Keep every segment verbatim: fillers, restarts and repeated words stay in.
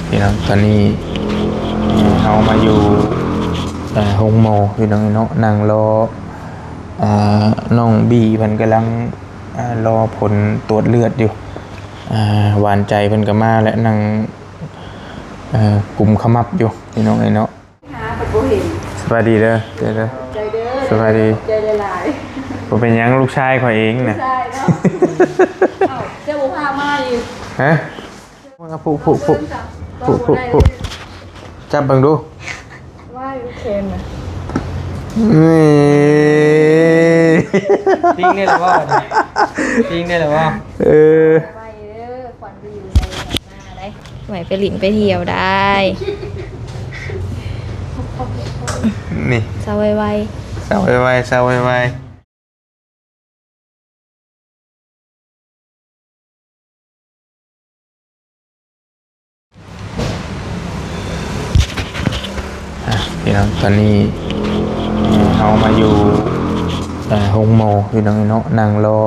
พี่น้อง ตอนนี้ เอ่อ เฮามาอยู่ เอ่อ โฮงหมอ พี่น้องเนาะ นั่งรอ เอ่อ น้องบีเพิ่นกำลัง เอ่อ รอผลตรวจเลือดอยู่ เอ่อ หวานใจเพิ่นก็มาแล้ว นั่ง เอ่อ กุมขมับอยู่ พี่น้องเอ้ยเนาะ หาเพิ่นบ่เห็น สบายดีเด้อ เจ้าเด้อ ใจเด้อ สบายดี ใจหลายๆ บ่เป็นหยัง ลูกชายข้อยเองน่ะ ลูกชายเนาะ เอ้า เจ้าบ่พามาอีก ฮะ มา ผู้ ผู้ ผู้ ผู้ ผู้ ผู้ จับเบิ่งดู ว่าอยู่เคนน่ะ นี่ ปิ้งได้แล้วบ่ ปิ้งได้แล้วบ่ เออ ไว้เด้อ ควันไปอยู่ในหน้าได้ ไว้ไปหลิ้นไปเที่ยวได้ นี่ เซาไวๆ เซาไวๆ เซาไวๆ อ่ะ พี่น้อง ตอนนี้ เอ่อ เฮามาอยู่ เอ่อ โฮงหมอ พี่น้องเนาะ นั่งรอ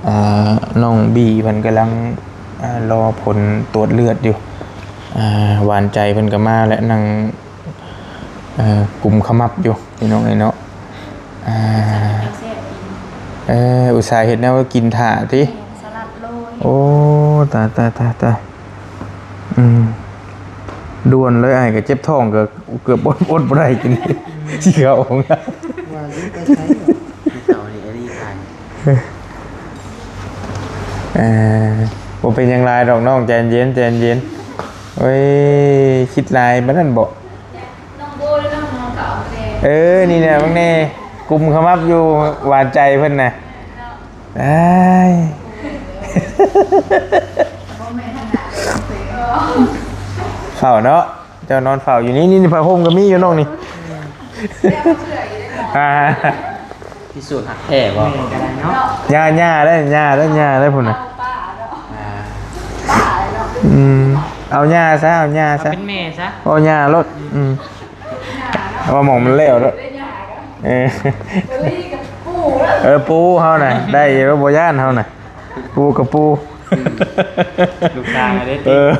เอ่อ น้องบีเพิ่นกำลัง เอ่อ รอผลตรวจเลือดอยู่ เอ่อ หวานใจเพิ่นก็มาแล้ว นั่ง เอ่อ กุมขมับอยู่ พี่น้องเอ้ยเนาะ อ่า เออ อุตส่าห์เฮ็ดแนวกินถ่าติ สลัดโรย โอ้ ตาย ตาย ตาย ตาย อืม ด่วนเลย อ้ายก็เจ็บท้อง ก็เกือบอด อดบ่ได้กิน สิเข้าห้องน้ำ ว่าอยู่ไปไส เสานี่อันนี้ขาย เอ่อ บ่เป็นหยังหลายดอกน้อง ใจเย็น ใจเย็น โอ้ย คิดหลายปานนั้นบ่ น้องโบและน้องน้องก็เอาแน่ เออ นี่แหละ บางแน่ กุมขมับอยู่ หวานใจเพิ่นน่ะ เนาะ อ้าย บ่แม่นขนาดเลย เฝ้าเนาะ เจ้านอนเฝ้าอยู่นี่ นี่ นี่ ผ้าห่มก็มีอยู่น้องนี่ อ่า พิสูจน์ฮักแท้บ่ แม่นก็ได้เนาะ ย่า ย่าได้ ย่าได้ ย่าได้พุ่นน่ะ อ่า อืม เอาย่าซะ เอาย่า เอา ซะ เป็นแม่ซะ เอาย่าโลด อืม เอาหม่องมันแล้วโลด เออ เออ ปู่เฮาน่ะ ได้อยู่ บ่ย่านเฮาน่ะ ปู่กับปู่ ลูกชายมาได้ติ เออ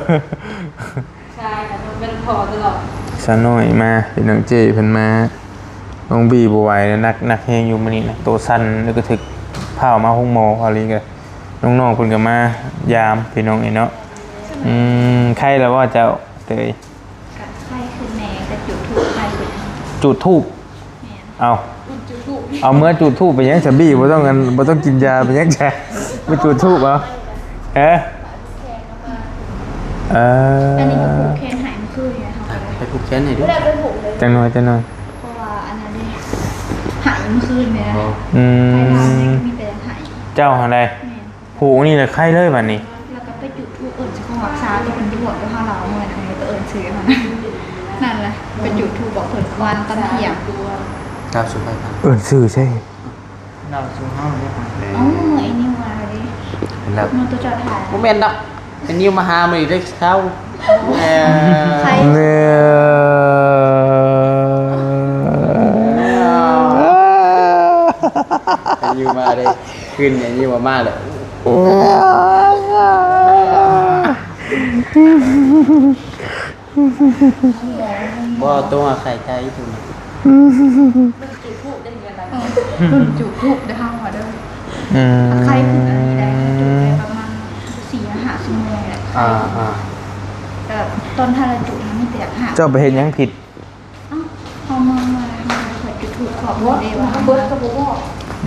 ใช่ค่ะ เป็นพ่อตลอด สาวน้อยมา พี่น้องเจ้เพิ่นมา น้องบีบ่ไหวแล้ว หนัก หนักแฮงอยู่มื้อนี้นะ โตสั่น แล้วก็ถึกพามาโฮงหมอ พอดีก็ น้องๆเพิ่นก็มายาม พี่น้องเอ้ยเนาะ อืม ไข้แล้วว่าเจ้าเตย ก็ไข้ขึ้นแน่ ก็จุดธูปไข้ขึ้น จุดธูป แม่น เอา จุดธูป เอาเมื่อจุดธูปไปยังสะบี้ บ่ต้องอัน บ่ต้องกินยาไปยังจ้ะ ไปจุดธูปเอา เอ๊ะ เออ อันนี้ก็ผูกแขนหายเมื่อคืนไง ไปผูกแขนให้ดู จังหน่อย จังหน่อย เพราะว่าอันนั้นเด้ หายเมื่อคืนเนี่ย อ๋อ อืม ไข้ลาวนี่ก็มีแต่หาย เจ้าหาใด แม่น ผูกนี่แหละไข้เลยบัดนี้ แล้วก็ไปจุดธูปเอิ้นเจ้าของรักษา ที่เพิ่นอยู่บวชอยู่หาลาวเมื่อนั้น ก็เอิ้นชื่อมัน นั่นแหละ ไปจุดธูปบอกเพิ่นวันตอนเที่ยง กราบสู่ไผครับ เอิ้นชื่อใช่ เล่าสู่เฮาเด้อ เอ้า ไอ้นิวมาเลย แล้ว มันตัวจอดถ่าย บ่แม่นดอก ไอ้นิวมาหามื้อนี้ได้เช้า เออ ใคร เนี่ย ไอ้นิวมาเด้ ขึ้นไอ้นิวมาเลย บ่ ตัวไข่ไก่ตัวนี้ จุดธูปได้เงินแล้ว จุดธูปได้ห้าหัวเด้อ อืม ไข้ขึ้นอันนี้ได้ จุดได้ประมาณสี่ห้าชั่วโมงแหละ อ่า อ่า แต่ตอนถ้าเราจุดมันมีแต่อยากหา เจ้าไปเฮ็ดหยังผิด เอ้า พอมา มา มา ขอจุดธูปขอบคุณได้ว่า เบิดก็บ่บอก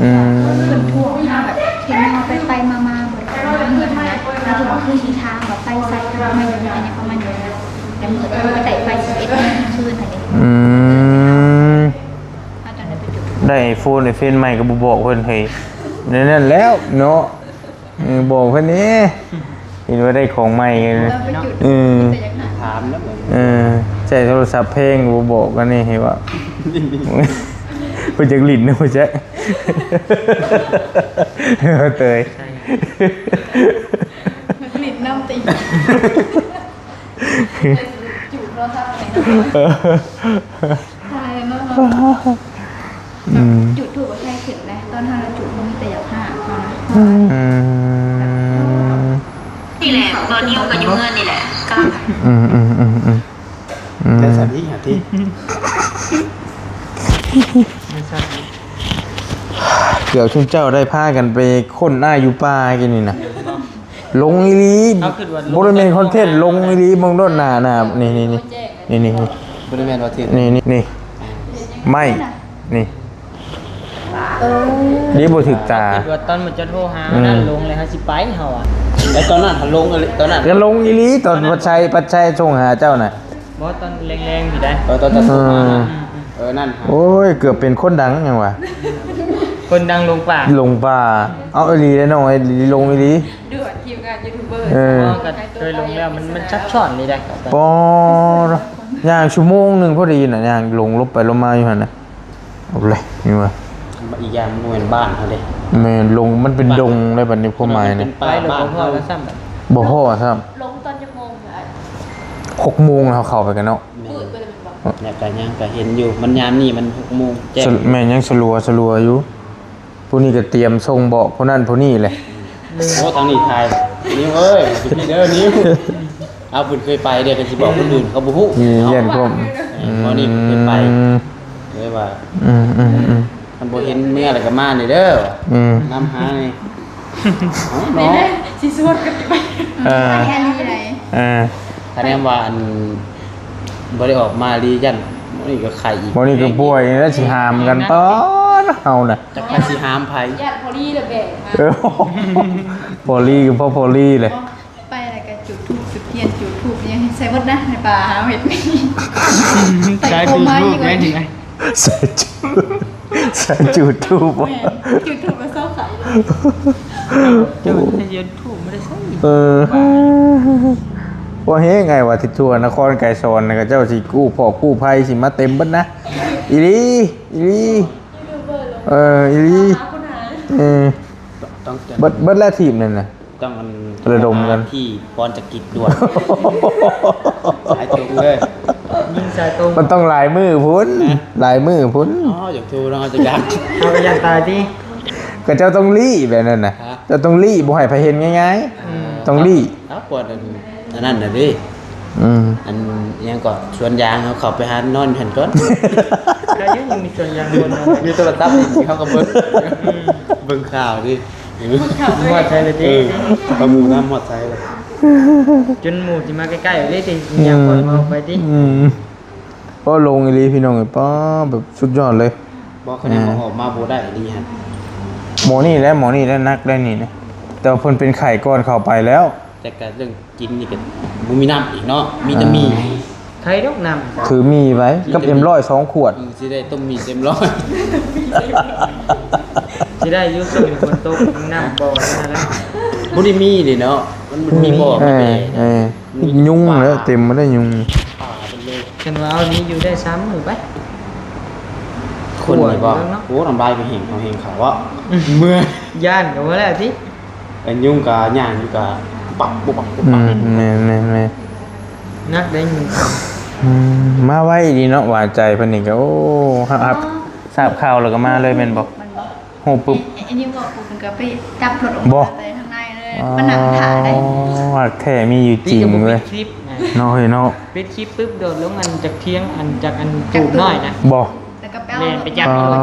อืม เพิ่นทวงมาแบบ เห็นว่าไปไปมามาเบิดก็มาเงินนะ แล้วเพิ่นก็คือสิถามว่าไปไสก็มาอยู่อันนี้ก็มาอยู่ แต่มื้อเพิ่นก็ได้ไปสิบเอ็ดโมงคืนหั่นเด้ อืม เอาตอนนั้นไปจุด ได้ไอโฟน ไอเฟนใหม่ก็บ่บอกเพิ่น เฮ้ย ในนั้นแล้วเนาะ เออ บอกเพิ่นนี่ เห็นว่าได้ของใหม่ไง เออ ไปจุด เออ แต่อยากหา ถามแล้ว เออ ใช้โทรศัพท์แพงก็บ่บอกกันนี่ เห็นว่า เพิ่นจักหลิ้นนะ เพิ่นจัก เตย หลิ้นนำติ จุดโทรศัพท์ไหน เออ ตายแล้วเนาะ อืม จุดธูปบ่ใช่ขึ้นนะ ตอนเฮาจุดมันมีแต่อยากหาเฮานะ อืม อี นี่แหละ ตอนนี้ก็อยู่เฮือนนี่แหละ ก็ อืมอืมอืมอืมอืม แต่สัตว์ที่หาที่ เกือบชุมเจ้าได้พากันไปค้นหาอยู่ป่ากินนี่นะ ลงอีหลี เขาคิดว่าลง บ่ได้แม่นคอนเทนต์ ลงอีหลี เบิ่งโดดหน้าหน้า นี่นี่นี่ นี่นี่ บ่ได้แม่นว่าที่ นี่นี่นี่ ไม่ นี่ เออ นี่บ่ถืกตา คิดว่าตอนมันจะโทรหา อืม นั่นลงเลย เฮาสิไป เฮาอะ แล้วตอนนั้นเขาลงอะไร ตอนนั้น ก็ลงอีหลี ตอนปัดชัย ปัดชัยส่งหาเจ้าน่ะ บ่ ตอนแรงๆ อยู่ได้ เออ ตอนจะโทรมา อืม เออ นั่นฮะ โอ้ย เกือบเป็นคนดังหยังวะ คนดังลงป่า ลงป่า เอาอีหลีแล้วน้อง อีหลี ลงอีหลี ด่วน ทีมงานยูทูบเบอร์ เออ ก็เคยลงแล้ว มัน มันซับซ้อนนี่ได้ ปอ ย่างชั่วโมงหนึ่งพอดีน่ะ ย่างลงลบไปลงมาอยู่หั่นน่ะ เอาเลย นี่ว่า อีกอย่างมันเป็นบ้านเขาเด้ แม่น ลง มันเป็นดงเลยบัดนี้ ความหมายเนี่ย ไปหลวงพ่อแล้วซ้ำแบบ บ่ฮอดซ้ำ ลงตอนจักโมงคะ หกโมงแล้วเข้าไปกันเนาะ มืดไปเลยแม่นบ่ เนี่ยก็ยังก็เห็นอยู่ มันยามนี่มันหกโมงแจ้ง สะ แม่นยังสลัวสลัวอยู่ ผู้นี้ก็เตรียมส่งบอกผู้นั้นผู้นี้เลย โอ้ ทางนี้ถ่าย นิวเอ้ย พี่เด้อ นิว เอาเพิ่นเคยไปเด้อ เพิ่นสิบอกคนอื่นเขาบ่ฮู้ นี่เยี่ยนพวก เออ บ่นี่เพิ่นเคยไป อืม เลยว่า อืมอืมอืม มันบ่เห็นเมือแล้วก็มานี่เด้อ อืม นำหานี่ เอา นี่ เนาะ แหละ สิสวดกันไป เออ อันนี้ไหน เออ คะแนนว่าอัน บ่ได้ออกมาลีย่าน มื้อนี้ก็ไข้อีก มื้อนี้ก็ป่วยแล้วสิหามกันตอนเฮาน่ะ จักไผสิหามไผ ย่านพอลี่ละแบกมา เออ พอลี่ก็พอพอลี่เลย ไปแล้วก็จุดธูปจุดเทียนจุดธูปยังใส่เบิดนะในป่าหาเห็ดนี่ สายจุดธูปแม่นไง สายจุด สายจุดธูป แม่น จุดธูปก็เศร้าไข่เลย เจ้าจะยืนธูปไม่ได้ใส่ เออ ว่าเฮ้ไงว่าที่ทั่วนครไกรสอนนะ ก็เจ้าสิกู้พอกกู้ภัยสิมาเต็มเบิดนะ อีหลี อีหลี เออ อีหลี เออ ต้อง เบิด เบิดแล้วทีมนั่นน่ะ ต้องอัน ระดมกัน ที่ปอนจะกิจด่วน สายตรงเลย ยิงสายตรง มันต้องหลายมือพุ้น นะ หลายมือพุ้น อ๋อ อยากโทรเนาะ จะอยาก เอาไปอยากตายที่ ก็เจ้าต้องลี้แบบนั้นน่ะ ฮะ เจ้าต้องลี้ บ่ให้ไผเห็นง่ายๆ อืม ต้องลี้ เอาปอนอัน อันนั้นน่ะดิ อืม อันยังก็สวนยางเขาเข้าไปหานอนหันก่อน ก็ยังมีสวนยางบนนะ มีโทรศัพท์อีกเขาก็เบิ่ง อืม เบิ่งข่าวดิ หมดใจเลยติ เออ ประมูลน้ำหมดใจเลย จนหมู่สิมาใกล้ๆเลยติ อยากปล่อยมาออกไปติ อืม ก็ลงอีหลีพี่น้องเอ้ย ป้า แบบสุดยอดเลย บอกคะแนน อ่า ออกมาบ่ได้ดีฮะ หมอนี่แหละ หมอนี่แหละ นักได้นี่นะ แต่ว่าเพิ่นเป็นไข้ก่อนเข้าไปแล้ว แต่ก็เรื่องกินนี่ก็บ่มีน้ำอีกเนาะ มีแต่หมี่ อ่า ไทยดอกน้ำ ถือหมี่ไว้กับเอ็มร้อยสองขวด เออ สิได้ต้มหมี่เต็มร้อย สิได้อยู่ ช่วงนี้ฝนตก น้ำบ่อนั่นแหละ บ่ได้มีเลยเนาะ มัน มันมีบ่อ เออ มีแม่ เออ ยุงแล้ว เต็มมาได้ยุง ป่าเป็นเลย ฉันว่าเอานี้อยู่ได้ซ้ำหรือไป คนนี่บ่ ขวดอยู่แล้วเนาะ โอ้ น้ำลายไปแห้ง เอาแห้งเขาวะ เมื่อย ย่านก็ว่าแล้วสิ ไอ้ยุงกะย่างอยู่กะปักปุ๊บปักปุ๊บ อื ปัก ม แม่นแม่นแม่น นักได้ยิน อืม มาไวดีเนาะ หวานใจเพิ่นนี่ก็ โอ้ ครับ ครับ อ๋อ ทราบข่าวแล้วก็มาเลยแม่นบ่ มันบ่ ฮู้ปุ๊บ ไอ้ ไอ้นี่บอกกูมันก็ไปจับรถออกมา บ่ แต่ข้างในเลย อ๋อ มานั่งถ่ายได้ ฮักแท้มีอยู่จริงเว้ย ปิดคลิปไง เนาะเฮ้ยเนาะ ปิดคลิปปุ๊บโดดลงอันจากเที่ยง อันจากอัน จาก ตูบน้อยนะ บ่ แล้วก็ไปเอา แม่นไปจับ รถ รถ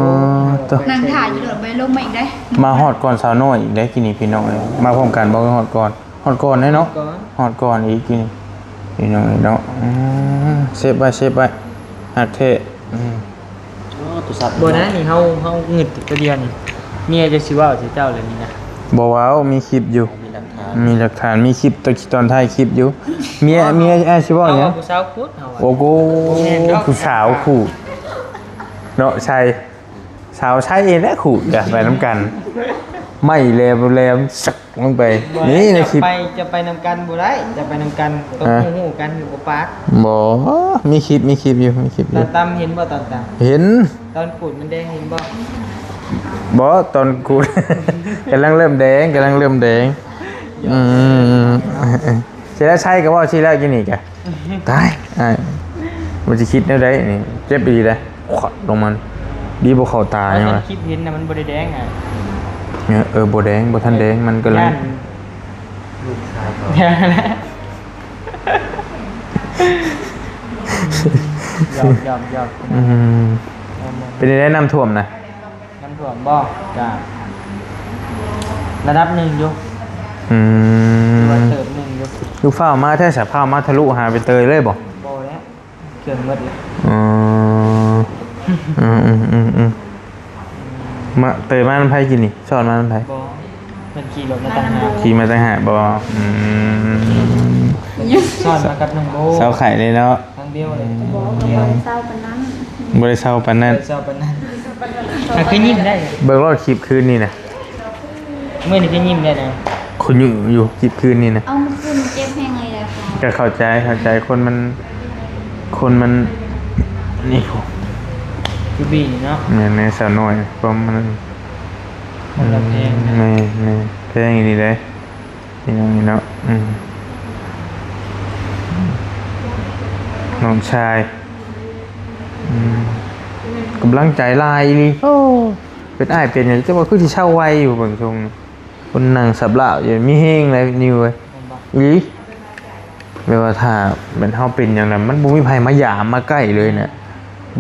อ๋อ นั่งถ่ายอยู่ รถไปลงมาอีกได้ มาฮอดก่อนสาวน้อยอีกได้ กินนี่พี่น้องเอ้ย มาพร้อมกันบ่ ฮอดก่อน ฮอดก่อนได้เนาะ ฮอดก่อน ฮอดก่อนอีก กินนี่พี่น้องเอ้ยเนาะ อืม เซฟไว้ เซฟไว้ ฮักแท้ อืม อ๋อ ตัวสัตว์ บ่นะ นี่เฮา เฮางึดตัวเดียวนี่ เมียจะสิเว้าสิเจ้าเลยนี่นะ บ่เว้า มีคลิปอยู่ มีหลักฐาน มีหลักฐาน มีคลิปตอน ตอนถ่ายคลิปอยู่ เมีย เมียอ้ายสิเว้าหยัง เอาผู้สาวคุดเอาอะ โอ้โห แม่นเนาะ ผู้สาวคุด เนาะ ใช่ สาวใช่เองแหละคุด อย่าไปนำกัน ไม่แลมแลมสักลงไป บ่ นี่ในคลิป จะไป จะไปนำกันบ่ได้ จะไปนำกัน ต้อง ฮะ ฮู้ๆกันอยู่บ่ปาก บ่ มีคลิป มีคลิปอยู่ มีคลิปอยู่ ตอนตำเห็นบ่ตอนตำ เห็น ตอนขูดมันแดงเห็นบ่ บ่ ตอนขูด กำลังเริ่มแดง กำลังเริ่มแดง อืม เสร็จแล้วใช่ก็ว่าสิแล้วกินอีกอะ ตาย อ้าย มันสิคิดแนวใดนี่ เจ็บอีหลีเด้ ขวัดลงมัน ดีบ่เข้าตา ตอน ยังวะ คลิปเห็นน่ะมันบ่ได้แดงอะ เนี่ย เออ บ่แดง บ่ทันแดง มันกำลัง ย่าน ลูก หยอกหยอกหยอก อืม เอามา เป็นจั่งใด๋ น้ำท่วมนะ น้ำท่วมบ่ จ้ะ ระดับหนึ่งอยู่ อืม ถือว่าเติบหนึ่งอยู่ คือฟ้าวมาแท้ สะฟ้าวมาทะลุหาใบเตยเลยบ่ บ่แล้ว เครื่องหมดเลย อ๋อ อืม อืม อืม อืม มา เตยมานำไผกินนี่ สอนมานำไผ บ่ เพิ่นขี่รถมาต่างหาก ขี่มาต่างหากบ่ อืม สอนมากับน้องโบ เซาไข้เลยเนาะ ทั้งเดียวเลย บ่ บ่ได้เซาปานนั้น บ่ได้เซาปานนั้น บ่ได้เซาปานนั้น อ่ะ คือยิ้มได้ เบิ่งรอดคลิปคืนนี่นะ มื้อนี้คือยิ้มได้นะ คนอยู่ อยู่คลิปคืนนี่นะ เอา มื้อคืนเจ็บแฮงเลยแหละค่ะ ก็เข้าใจ เข้าใจ คนมัน คนมัน นี่ คือบีนี่เนาะ แม่นๆ สาวน้อย ความมัน มันก็แพงนะ แม่นๆ แพงอีหลีเด้ พี่น้องนี่เนาะ อืม น้องชาย อืม กำลังใจหลายอีหลี โอ้ เป็นอ้ายเป็นหยัง แต่ว่าคือสิเซาไวอยู่เบิ่งทรงนี่ คนนั่งสับหลาบอยู่ มีแฮงเลยนิวเอ้ย แม่นบ่ อีหลี แปลว่าถ้าแม่นเฮาเป็นหยังนั้น มันบ่มีไผมายามมาใกล้เลยน่ะ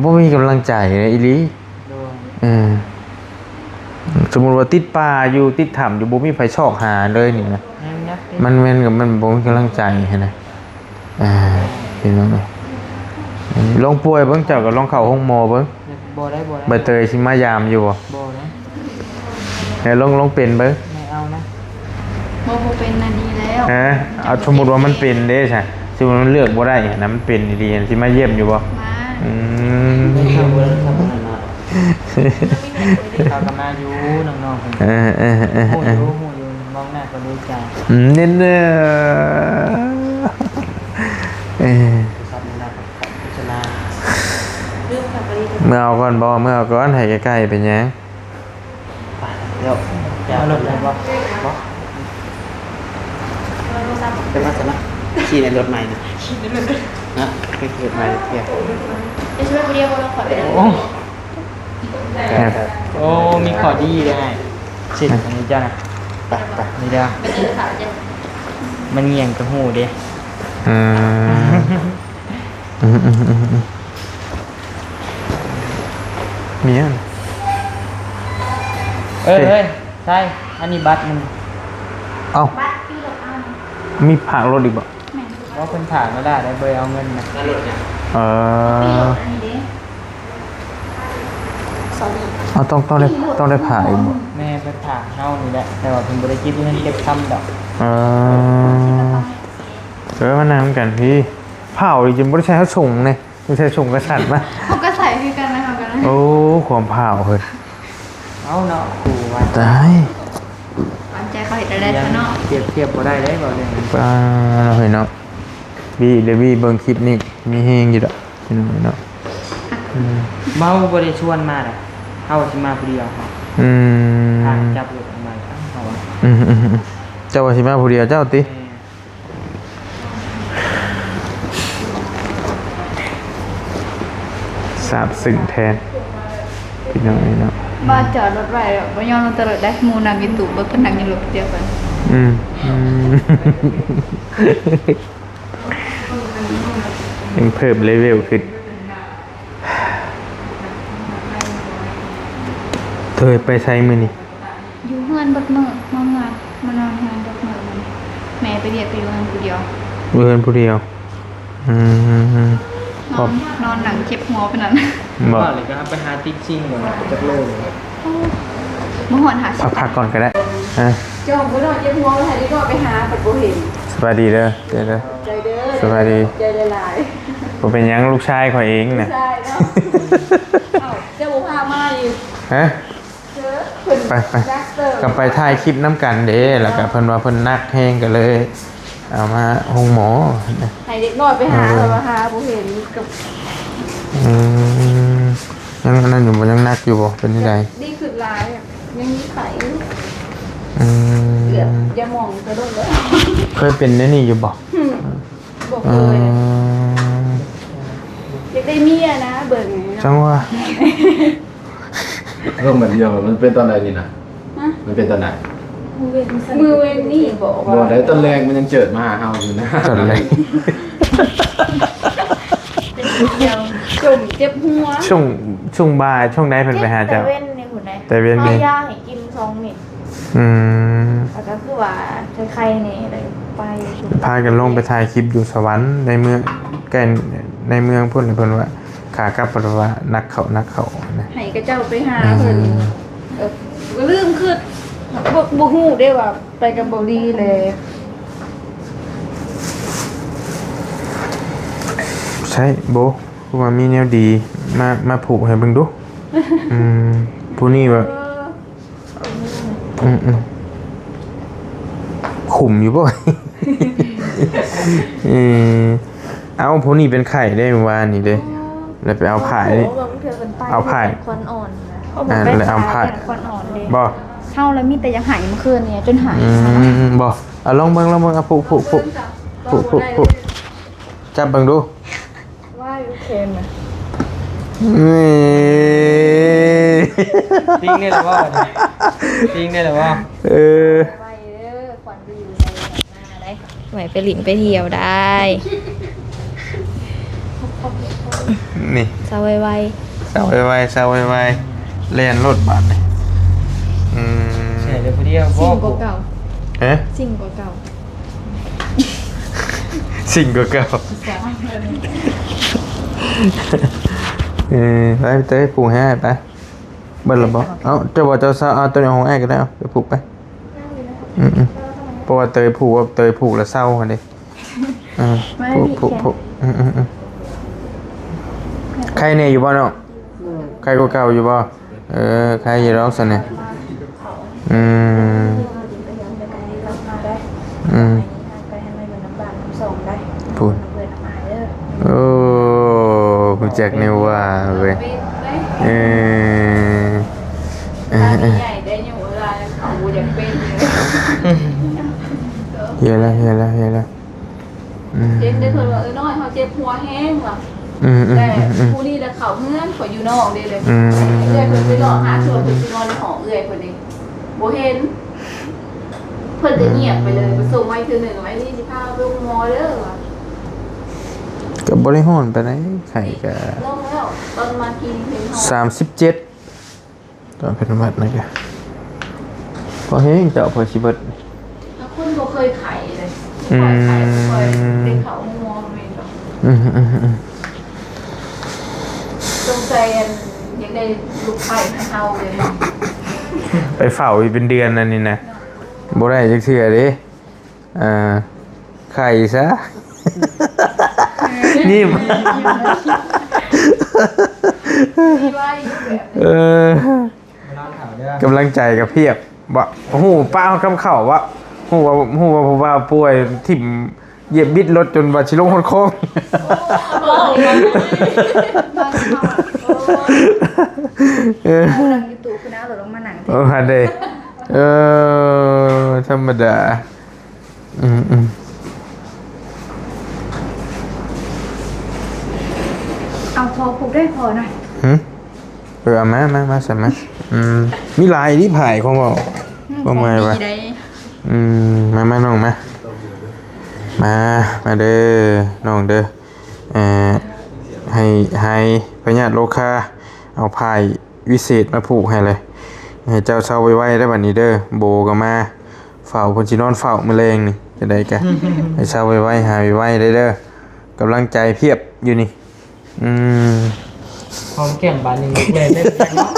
บ่มีกำลังใจเลยอีหลี โดย เออ สมมุติว่าติดป่าอยู่ ติดถ้ำอยู่ บ่มีไผซอกหาเลยนี่นะ แม่นนะ มันแม่นกับมันบ่มีกำลังใจหั้นนะ อ่า พี่น้องเอ้ย ลองป่วยเบิ่ง เจ้าก็ลองเข้าโรงหมอเบิ่ง บ่ได้ บ่ได้ ใบเตยสิมายามอยู่บ่ บ่นะ แล้วลอง ลองเป็นเบิ่ง ไม่เอานะ บ่ บ่เป็นน่ะดีแล้ว ฮะ เอา สมมุติว่ามันเป็นเด้ซะ สมมุติมันเลือกบ่ได้หั้นนะ มันเป็นดีๆ สิมาเยี่ยมอยู่บ่ มา อืม ไม่เข้าบ่ได้ครับ นั่นน่ะ เขาก็มาอยู่น้องๆ เพิ่น เออ เออ เออ ฮู้อยู่ เออ ฮู้อยู่ มองหน้าก็รู้ใจ อืม เน้นเด้อ เออ โทรศัพท์นี่นะครับ โฆษณา เมื่อเอาก่อนบ่ เมื่อเอาก่อน ให้ใกล้ๆ เป็นหยัง ไป เดี๋ยว เอารถไปบ่ บ่ เป็นลักษณะขี่ในรถใหม่นะ ขี่ในรถ นะ ไปขี่รถใหม่เที่ยว จะช่วยผู้เดียวบ่ เราขอไปเด้อ โอ้ ครับ โอ้ มีข้อดีได้ สิ อันนี้จ้ะนะ ไป ไป นี่เด้อ มันเงี่ยงกะฮู้เด้ อืม อืม อืม อืม อืม มีอัน เออ เฮ้ย เฮ้ย ใช่ อันนี้บัตรมัน เอ้า บัตรพี่รถเอา มีฝากรถอีกบ่ แม่น ว่าเพิ่นฝากมาได้ ได้เบอร์เอาเงินนะ เออ อันนี้เด้ sorry เอา ต้อง ต้องได้ ต้องได้ฝากอีกบ่ แม่เพิ่นฝากเฮานี่แหละ แต่ว่าเพิ่นบ่ได้เก็บเงินเก็บคำดอก เออ เออ มานั่งกันพี่ เผาอีกจนบ่ได้ใช้เฮาส่งเนี่ย บ่ใช้ส่งกระสันมา เขาก็ใส่คือกันนะคะ กันนะ โอ้ ความเผาเฮ้ย เอาเนาะ ครูว่า ตาย หวานใจเขาเห็นอะไรซะเนาะ เปรียบเทียบบ่ได้เด้ บ่เรื่องนี้ ป้าเฮ้ยเนาะ บีเดยวบีเบิ่งคลิปนี้ มีแฮงอยู่ดอก พี่น้องเนาะ อืม เมาบ่ได้ชวนมาดอก เฮาสิมาผู้เดียวครับ อืม ทางจับรถออกมาครับ เฮาว่า อืม อืม อืม เจ้าว่าสิมาผู้เดียวเจ้าติ แม่น ซาบซึ้งแทน พี่น้องเอ้ยเนาะ บ้านจอดรถไว้อะ บ่ยอมลงจากรถได้ หมู่นั่งอยู่ตู้ เบิ่งเพิ่นนั่งอยู่รถเดียวกัน อืม อืม ยังเพิ่มเลเวลขึ้น เธอไปไสมื้อนี้ อยู่เฮือนเบิดมื้อ มางาน มานอนเฮือนเบิดมื้อมื้อนี้ แม่ไปเวียก ไปอยู่เฮือนผู้เดียว อยู่เฮือนผู้เดียว อืม นอน นอนหนังเจ็บหัวปานนั้น บ่ ว่าเลยก็ไปหาติดซิ่งก่อนนะ จักโลเลย บ่ฮอดหา พักๆก่อนก็ได้ อ่ะ เจ้าบ่นอนเจ็บหัว ให้เด็กน้อยไปหา เพิ่นบ่เห็น สบายดีเด้อ เด้อ เด้อ ใจเด้อ สบายดี ใจหลายๆ บ่เป็นหยัง ลูกชายข้อยเอง ลูก นะ ชายเนาะ เอ้า เจ้าบ่พามาอีก ฮะ เออ เพิ่น ไป ไป นักเติบ ก็ไปถ่ายคลิปนำกันเด้ แล้วก็เพิ่นว่าเพิ่นหนักแฮงก็เลย เอามาโรงหมอ ให้เด็กน้อยไปหา เออ เพิ่นว่าหาบ่เห็นกับ อืม ยังอันนั้นอยู่บ่ ยังหนักอยู่บ่ เป็นจั่งใด ดีขึ้นหลายอะ ยังมีไข้อยู่ อืม เกือบอย่ามองกระโดดเลย เคยเป็นแนวนี้อยู่บ่ อืม บ่เคย เออ อยากได้เมียนะ เบิ่งนี่เนาะ จั่งว่า เออ มันเดียว มันเป็นตอนใดนี่นะ ฮะ มันเป็นตอนใด มื้อเว้นนี่บอก บ่ ว่า ได้ตอนแรกมันยังเจิดมาหาเฮาอยู่นะ ตอนแรก เป็นเดียว จมเจ็บหัว ช่วง ช่วงบ่าย ช่วงใดเพิ่นไปหาเจ้า เจ็บแต่เว้นนี่พุ้นนะ แต่เว้นนี่ เอายาให้กินสองเม็ด อืม แล้วก็คือว่าไข้ๆ แน่เลย ไป พากันลงไปถ่ายคลิปอยู่สวรรค์ในเมือง ใกล้ในเมืองพุ้น เพิ่นว่า ขากลับเพิ่นว่าหนักเข้า หนักเข้านะ ให้กะเจ้าไปหาเพิ่น อืม เออ ลืมคือ บ่ บ่ฮู้เด้ว่าไปกับเบาหลีเลย ใช่ โบ คือว่ามีแนวดี มา มาผูกให้เบิ่งดู อืม ผู้นี้ว่า เออ อืม อืม ขุมอยู่บ่ เออ เอา ผู้นี้เป็นไข้ได้เมื่อวานนี้เด้ อ๋อ แล้วไปเอาผ้านี่ โอ้โห บางเทื่อเพิ่นไป เอาผ้า ควันอ่อนนะ อ่า แล้วเอาผ้า ควันอ่อนเด้ บ่ เฮาแล้วมีแต่อยากหายเมื่อคืนเนี่ย จนหาย อืม บ่ เอาลองเบิ่ง ลองเบิ่ง เอาผูก ผูก ผูก ผูก ผูก ผูก จับเบิ่งดู ว่าอยู่เคนนะ นี่ ปิ้งได้แล้วบ่ ปิ้งได้แล้วบ่ เออ ไวเด้อ ควันไปอยู่ในหน้าได้ ไว้ไปหลินไปเที่ยวได้ นี่ เซาไวๆ เซาไวๆ เซาไวๆ แล่นโลดบาดนี่ อืม ใช่เลยผู้เดียว สิ่งกว่าเก่า ฮะ สิ่งกว่าเก่า สิ่งกว่าเก่า เออ ไปเตยผูกให้อ้ายไป เบิ่งละบ่ เอ้า เจ้าบ่ เจ้าเซา เอาตัวนี้ของอ้ายก็ได้ เอาไปผูกไป อืมๆ เพราะว่าเตยผูก เตยผูกแล้วเซาหั่นเด้ อ่า ไม่ ผูก มี ผูก แขน ผูก อืมๆๆ ไข้แน่อยู่บ่น้อง ไข้กว่าเก่าอยู่บ่ เออ ไข้อยู่ดอกซั่นนี่ อืม อืม พุ้น โอ้ รู้จักแนวว่าเว้ย เออ เออ เออ ใหญ่ได้อยู่เวลาเขาอยากเป็นอยู่ เฮียแล้ว เฮียแล้ว เฮียแล้ว อืม เจ็บได้เพิ่นว่า เออ น้อยเขาเจ็บหัวแฮงว่ะ อืม อืม แต่ อืม อืม ผู้นี้ละเขาเฮือน เขาอยู่นอกเด้เลย อืม เอื้อยเพิ่นไปเลาะหาสวน เพิ่นสินอนในห้องเอื้อยเพิ่นเอง บ่เห็น เพิ่นจะเงียบไปเลย อืม ไปส่งไว้เทื่อหนึ่ง ไว้นี่สิพาไปโรงหมอเด้อว่ะ ก็บ่ได้ฮ้อนปานใด ไข้ก็ ลงแล้ว ตอนมากินเห็นฮ้อน สามสิบเจ็ด ตอนเป็นหวัดนะแก พอแฮงเจ้า พอสิเบิด แล้วคนบ่เคยไข้เลย อืม ไข้ ไข้บ่ค่อยได้เข้าหาหมอแม่นดอก อืม อืม อืม สงสัยอันอยากได้ลูกไข้ให้เฮาเลย ไปเฝ้าอีกเป็นเดือนนั่นนี่นะ บ่ได้จักเทื่อเด้ อ่า ไข้ซะ นี่ เออ กำลังใจก็เพียบ บ่ ฮู้ปะ คำเข้า บ่ ฮู้ว่า ฮู้ว่าผู้บ่าวป่วย ถิ่มเหยียบบิดรถจนว่าสิลงฮอดคลอง เออ นั่งอยู่ตู้คือน้ารถลงมานั่ง เออ หั่นเด้ เออ ธรรมดา อืม อืม เอาพอผูกได้พอนะ หึ เออ เอามา มา มา ใส่มา อืม มีหลายที่ผายของเว้า อืม ของเว้า ของดี ว่า ได้ อืม มา มา น้อง มา มา มาเด้อ น้องเด้อ เอ่อ ให้ ให้พญาติโรคา เอาผายวิเศษมาผูกให้เลย ให้เจ้าเซาไวๆ เด้อบัดนี้เด้อ โบก็มา เฝ้า เพิ่นสินอนเฝ้ามื้อแลงนี่ จะได้กะ ให้เซาไวๆ หายไวๆ เด้อเด้อ กำลังใจเพียบอยู่นี่ อืม หอมแก้มบาดนี้แลนได้แปลกเนาะ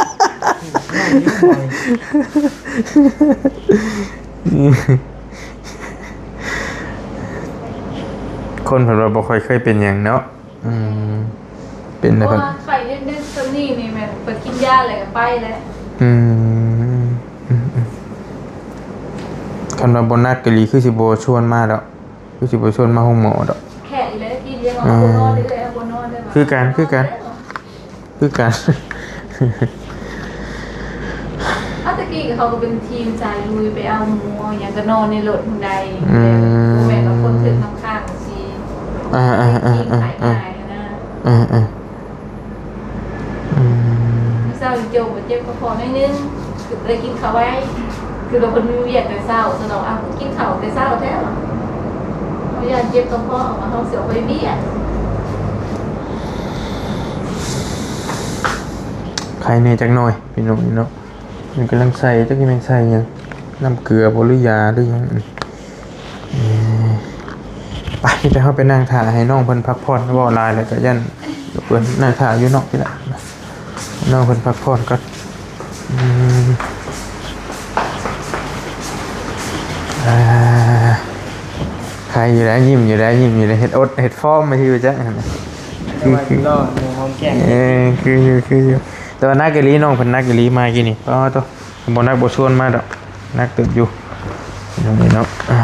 คนเพิ่นว่าบ่ค่อยเคยเป็นหยังเนาะ อืม เป็น เพ ได้ ราะ เพิ่น ว่าไข้เด่นๆ ตัวนี้นี่แม่นไปกินยาแล้วก็ไปแล้ว อืม อืม อืม คันว่าบ่หนักอีหลีคือสิบ่ชวนมาดอก คือสิบ่ชวนมาโรงหมอดอก แค่นี้แหละที่เรียกว่า อ่า บ่นอนเลย บ่นอนเลย คือกัน คือกัน คือกัน อ้าว ตะกี้เขาก็เป็นทีมสายลุยไปเอาหมูเอาหยังก็นอนในรถพุ่นใด อืม บ่แม่นว่าคนถือน้ำข้างสิ อ่า อ่า อ่า อ่า ทีมสาย อ่า ตายนะ อ่า อ่า อืม มื้อเช้าอีโจก็เจ็บกระเพาะหน่อยนึง ก็เลยกินข้าวไว้ คือเราเพิ่นมีเวียกแต่เช้า สนอง อ่ะ กินข้าวแต่เช้าแท้วะ เขาย่านเจ็บกระเพาะ เอามา เขาเสียไปเวียก ไข่แหน่จักหน่อย พี่น้องเนาะ มันกำลังใส่ จักสิแม่นใส่หยัง น้ำเกลือบ่ หรือยา หรือหยัง เอ่อ ไป มีแต่เฮาไปนั่งถ่าให้น้องเพิ่นพักผ่อน เว้าหลายแล้วก็ย่านรบกวน นั่งถ่าอยู่นอกนี่แหละ น้องเพิ่นพักผ่อนก่อน อืม อ่า ใครอยู่ได้ ยิ้มอยู่ได้ ยิ้มอยู่ได้ เฮ็ดอด เฮ็ดฟอร์มมาที่ว่าจักหั่นน่ะ แต่ว่าอยู่รอหมู่หอมแก้ม เออ คืออยู่ คืออยู่ แต่ว่าหนักอีหลี น้องเพิ่นหนักอีหลี มากี้นี่ อ๋อ โต บ่หนักบ่ชวนมาดอก หนักเติบอยู่ ตรงนี้เนาะ อ่า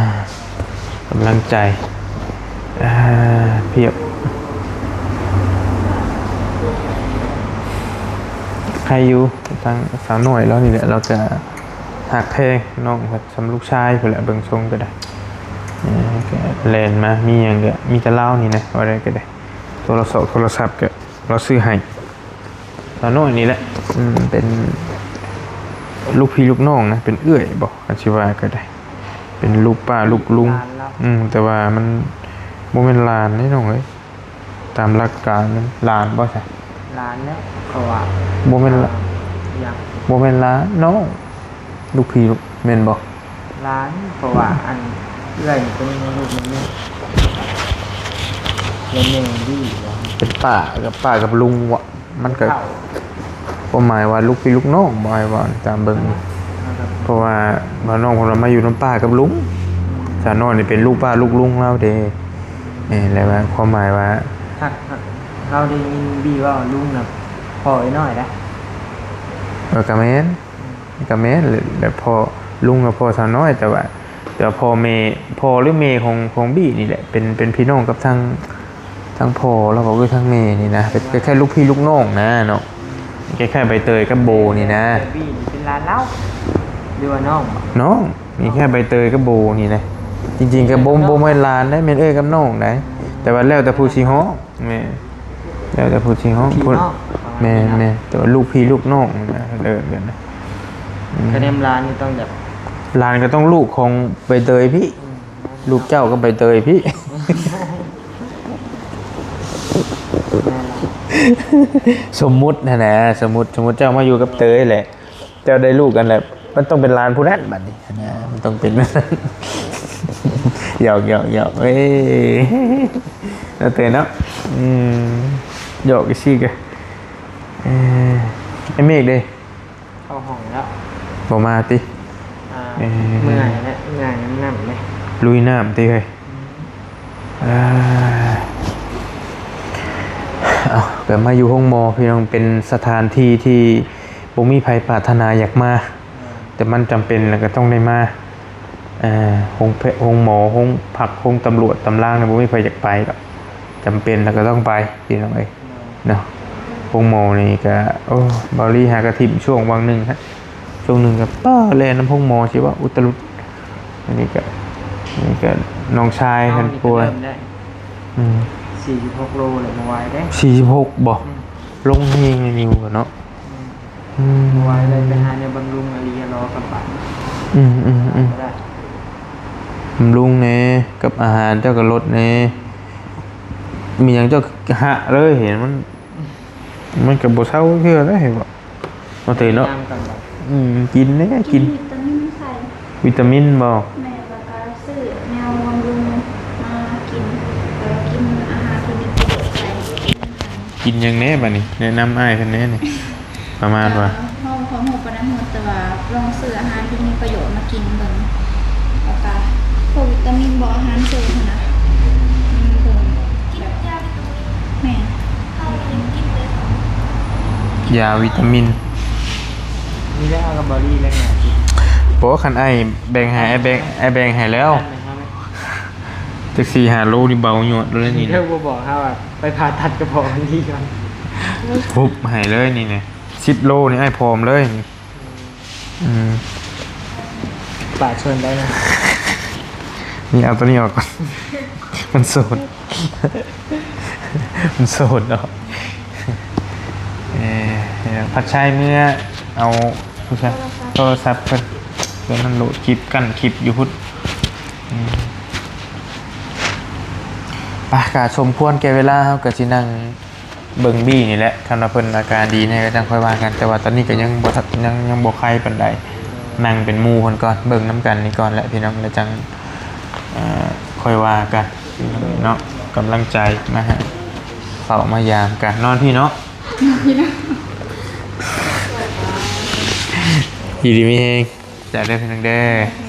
กำลังใจ อ่า เพียบ ใครอยู่ ทางสาวน้อยแล้วนี่แหละ เราจะหักแพงน้องสำลูกชายพู้นแหละ เบิ่งทรงก็ได้ เออ ก็แล่นมา มีหยังก็ มีแต่ลาวนี่นะ ว่าได้ก็ได้ โทรศัพท์ โทรศัพท์ก็ เราซื้อให้ สาวน้อยนี่แหละ อืม เป็นลูกพี่ลูกน้องนะ เป็นเอื้อยบ่ คันสิว่าก็ได้ เป็นลูกป้าลูกลุง หลานเนาะ อืม แต่ว่ามันบ่แม่นหลานเด้น้องเอ้ย ตามหลักการมันหลานบ่ซะ หลานเนี่ย เพราะว่า บ่แม่นละ อ่า อย่าง บ่แม่นหลาน น้อง ลูกพี่ลูก แม่นบ่ หลาน เพราะว่าอันเอื้อยนี่เป็นลูกแม่ แม่ แม่ดีบ่ เป็นป้ากับ ป้ากับลุงวะ มันก็ เฒ่า ความหมายว่าลูกพี่ลูกน้องบ่ อ้ายว่าตามเบิ่ง อ่า ครับ เพราะว่าบ่าวน้องเพิ่นว่ามาอยู่นำป้ากับลุง สาวน้อยนี่เป็นลูกป้าลูกลุงลาวเด้ เออ แล้วว่าความหมายว่า ฮัก ฮัก เฮาได้ยินบีเว้าลุงน่ะ พ่อไอ้น้อยนะ เออ ก็แม่น อืม ก็แม่นแหละ แบบพ่อลุงกับพ่อสาวน้อย แต่ว่า แต่ว่าพ่อแม่ พ่อหรือแม่ของ ของบีนี่แหละ เป็น เป็นพี่น้องกับทาง ทางพ่อแล้วก็คือทางแม่นี่นะ เป็นแค่ลูกพี่ลูกน้องนะเนาะ คล้ายๆใบเตยกับโบนี่นะ แต่บีนี่เป็นหลานลาว หรือว่าน้อง น้อง มีแค่ใบเตยกับโบนี่นะ จริงๆก็บ่ บ่แม่นหลานได้ แม่นเอื้อยกับน้องได้ แต่ว่าแล้วแต่ผู้สิฮ้อง แม่น แล้วแต่ผู้สิฮ้อง พี่น้อง แม่น แม่น แต่ว่าลูกพี่ลูกน้องนะ เอิ้นกันนะ อืม คะแนนหลานนี่ต้องแบบ หลานก็ต้องลูกของใบเตยพี่ อืม ลูกเจ้ากับใบเตยพี่ แม่นละ สมมุติหั้นนะ สมมุติ สมมุติเจ้ามาอยู่กับเตยแหละ เจ้าได้ลูกกันแหละ มันต้องเป็นหลานผู้นั้นบัดนี้นะ มันต้องเป็น หยอก หยอก หยอก เอ้ย แล้วแต่เนาะ อืม หยอกอีกซี่กะ เอ้ย ไอ้เมฆเด้ เข้าห้องแล้ว บ่มาติ อ่า เอ้ย เมื่อยแล้ว เมื่อยน้ำๆเลย ลุยน้ำติเฮ้ย อืม เอ้ย เอา ก็มาอยู่โฮงหมอพี่น้อง เป็นสถานที่ที่บ่มีไผปรารถนาอยากมา แต่มันจำเป็นแล้วก็ต้องได้มา เอ่อ โฮงแพ- โฮงหมอ โฮงพัก โฮงตำรวจ ตำรางเนี่ย บ่มีไผอยากไปดอก จำเป็นแล้วก็ต้องไป พี่น้องเอ้ย เนาะ โฮงหมอนี่ก็ โอ้ บ่าวลีหากะถิ่มช่วงวังหนึ่งฮะ ช่วงหนึ่งก็ ป้า แล่นนำโฮงหมอ สิว่าอุตลุด อันนี้ก็ อันนี้ก็น้องชายเพิ่นป่วย เอานี่ก็เริ่มได้ อืม สี่สิบหกโลเลย บ่ไหวเด้ สี่สิบหกบ่ อืม ลงแฮงเลยนิวเนาะ อืม อืม บ่ไหวเลย ไปหาแนวบำรุงอะไรรอกลับบ้าน อืม อืม อืม ก็ได้ บำรุงแหน่ กับอาหารเจ้าก็ลดแหน่ มีหยังเจ้าหะเลย เห็นมัน มันก็บ่เซาเทื่อเด้ เห็นบ่ บ่เตยเนาะ น้ำก่อนบ่ อืม กินแหน่ กิน กินวิตามินใส่ วิตามินบ่ แม่น แล้วก็ซื้อแนวบำรุงมากิน แล้วก็กินอาหารที่มีประโยชน์ใส่ กินหยังแหน่บัดนี้ แนะนำอ้ายเพิ่นแหน่นี่ ประมาณว่า ก็เฮา เฮาบ่ฮู้ปานใด ฮู้แต่ว่าลองซื้ออาหารที่มีประโยชน์มากินเบิ่ง แล้วก็พวกวิตามินบ่ อาหารเสริมหั้นนะ อืม เบิ่ง กินยาวิตามิน แม่น ยาวิตามิน มีแล้วก็บอดี้แล้วไง บ่ คันอ้ายแบ่งให้ อ้ายแบ่ง อ้ายแบ่งให้แล้ว จักสี่ห้าโลนี่เบาหยดเลยนี่ เดี๋ยวบ่บอกเฮาว่าไปผ่าตัดกระเพาะมันดีก่อน หุบให้เลยนี่นะ สิบโลนี่อ้ายผอมเลยนี่ อืม ปากชวนได้นะ นี่เอาตัวนี้ออกก่อน มันโสด มันโสดเนาะ เอ่อ ผัดไชเมื่อเอา ผู้ชาย โทรศัพท์เพิ่น ตอนนั้นโหลดคลิปกั้นคลิปอยู่พุ้น อืม ไป ก็สมควรแก่เวลา เฮาก็สินั่งเบิ่งบีนี่แหละ คันว่าเพิ่นอาการดีแน่ก็จั่งค่อยว่ากัน แต่ว่าตอนนี้ก็ยังบ่ทัน ยัง ยังบ่ไข้ปานใด นั่งเป็นหมู่เพิ่นก่อน เบิ่งนำกันนี่ก่อนแหละพี่น้อง แล้วจั่ง เอ่อ ค่อยว่ากันเนาะ กำลังใจมาหา เข้ามายามกัน นอนพี้เนาะ อยู่ดีมีแฮง จ้าเด้อพี่น้องเด้อ